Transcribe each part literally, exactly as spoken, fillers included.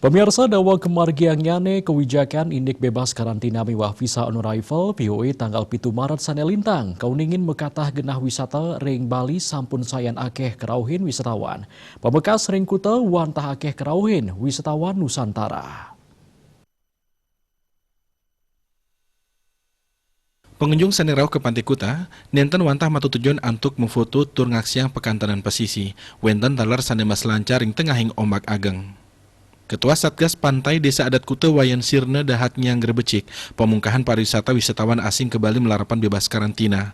Pemirsa, daweg kemargiangnyané kewijakan indik bebas karantina miwah visa on arrival, V O A tanggal pitu Maret sané lintang kauningin makatah genah wisata ring Bali sampun sayan akéh kerauhin wisatawan. Pamekas ring kuta wantah akéh kerauhin wisatawan Nusantara. Pengunjung sané rauh ka Pantai Kuta, nénten wantah matutujon antuk mafoto tur ngaksiang pakantenan pasisi, wénten taler sané maslancar ring tengahing ombak ageng. Ketua Satgas Pantai Désa Adat Kuta Wayan Sirna dahat nyanggra becik, pamungkahan pariwisata wisatawan asing ka Bali malarapan bebas karantina.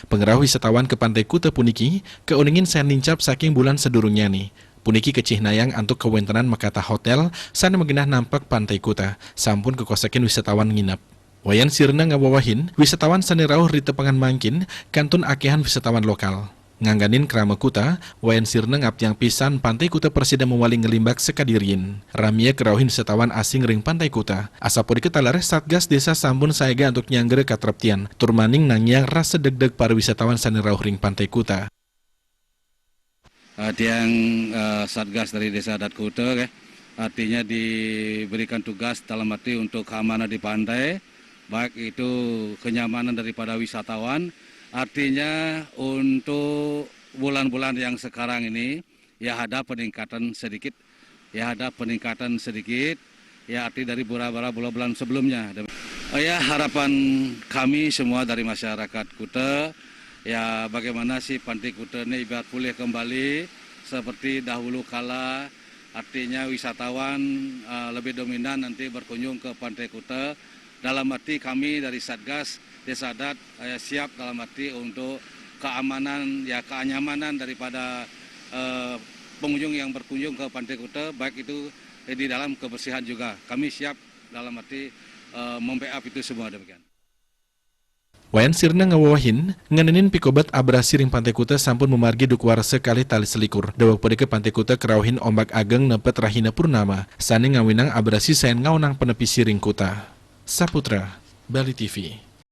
Pangrauh wisatawan ka Pantai Kuta puniki kauningin sayan nincap saking bulan sadurungnyané. Puniki kacihnayang antuk kawéntenan makatah hotél sané magenah nampek Pantai Kuta, sampun kakosekin wisatawan nginep. Wayan Sirna ngawewehin, wisatawan sané rauh ri tepengan mangkin kantun akéhan wisatawan lokal. Ngangganin krama kuta, Wayan Sirna ngaptiang pisan Pantai Kuta prasida mawali nglimbak sakadi riin. Ramia kerauhin wisatawan asing ring Pantai Kuta. Asapunika taler, Satgas Désa sampun sayaga antuk nyanggra katreptian, tur maning nangiang rasa degdeg para wisatawan sané rauh ring Pantai Kuta. Eh, tiang, eh, Satgas dari Desa Adat Kuta, eh, artinya diberikan tugas dalam arti untuk keamanan di pantai, baik itu kenyamanan daripada wisatawan. Artinya untuk bulan-bulan yang sekarang ini, ya ada peningkatan sedikit, ya ada peningkatan sedikit, ya arti dari beberapa bulan-bulan sebelumnya. Eh, ya, harapan kami semua dari masyarakat Kuta, ya bagaimana sih Pantai Kuta ini biar pulih kembali seperti dahulu kala, artinya wisatawan, eh, lebih dominan nanti berkunjung ke Pantai Kuta. Dalam arti kami dari Satgas Desa Adat, eh, siap dalam arti untuk keamanan, ya kenyamanan daripada, eh, pengunjung yang berkunjung ke Pantai Kuta, baik itu di dalam kebersihan juga. Kami siap dalam arti, eh, mem-backup itu semua demikian. Wayan Sirna ngawewehin, ngenénin pikobet abrasi ring Pantai Kuta sampun mamargi duk warsa kalih tali selikur. Daweg punika Pantai Kuta kerauhin ombak ageng nepet rahina purnama, sané ngawinang abrasi sayan ngaonang panepi siring kuta. Saputra, Bali T V.